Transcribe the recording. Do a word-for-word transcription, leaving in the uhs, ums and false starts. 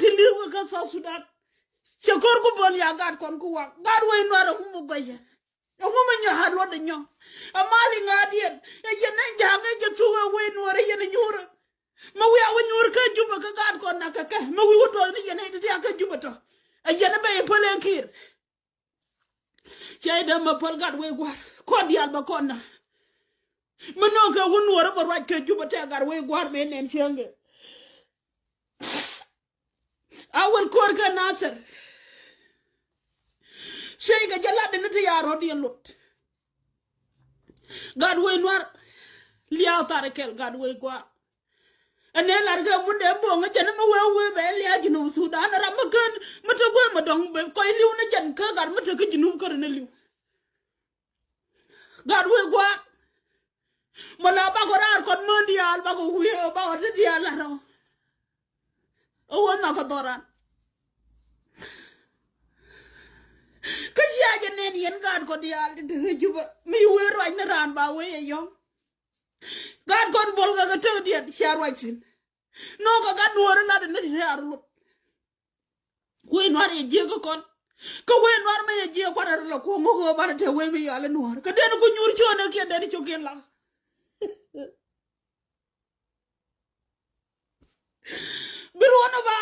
ti li̱w kɛ kä South Sudan. Cɛ ko̱r ku bol ya gaat kɔn ku wak. Gaat wec Nuäär ɛŋu mi guɛcɛ? Ɛŋu mi nyɔ a luɔt ɛ nyɔ? Ɛ mal iŋa̱a̱diɛn ɛ yɛn ɛn ja̱a̱ŋ ɛ jɛ thuk ɛ wec Nuäär ɛ yɛn ɛ nyuurä. Mi wiaa wä nyuur kä Jubɛ kä gaat kɔn nak kɛ kɛ mi wi̱i̱ wä duɔth ni yɛn ɛ ti tiak kä Jubɛ tɔ. Ɛ yɛn ɛ bɛ i̱ päl ɛn Kiir. Cɛ idɛ mɛ päl gat wec gua̱a̱r kɔn diaal bɛ kɔn na. Mi nɔŋ kɛ wä Nuäärä bɛ ruac kɛ Jubɛ tɛ gat wec gua̱a̱r mëë nɛn cieŋkɛ. A wä ko̱r kɛ Nasir. Cɛ ikɛ jɛ lat dini ti ya rɔ̱diɛn lot. Gat wec Nuäär liaw thar kɛl gat wec gua̱a̱r. Ɛn ëë lar kɛ bundɛ bo̱o̱ŋ ɛ jɛn mi wee wee bɛ lia̱a̱ Junub Sudan ram mi kän mi te guee mi dɔ̱ŋ bɛ kɔc li̱w ni jɛn kä gat mi te kä Junub kärɛ ni li̱w. Gat wee gua̱a̱r. Mɔ la bakɔ raar kɔn män diaal bakɔ wiee bakɔ ti diaal la rɔ. Ɛ wä nhɔk kɛ dhɔran. Kä cia jɛ nɛn yɛn gat kɔ diaal ti te kä Jubɛ mi wee ruac ni raan ba wee yɛ yɔ̱ŋ. Gat kɔn bol kɛ kɛ tek diɛn cia ruac thi̱n. Nɔɔkɛ gat Nuäär lat ni ti te a rɔ lot. Wec Nuäär yɛ jiek kä kɔn. Kä wec Nuäär mi yɛ jiek kuan a rɔ la kuɔŋ ŋok ɣöö banɛ te wec mi yɔal i Nuäär kä den ku nyuur ciöön ɛ kiɛn den ciokiɛn lak. Bi ruɔn ɛ ba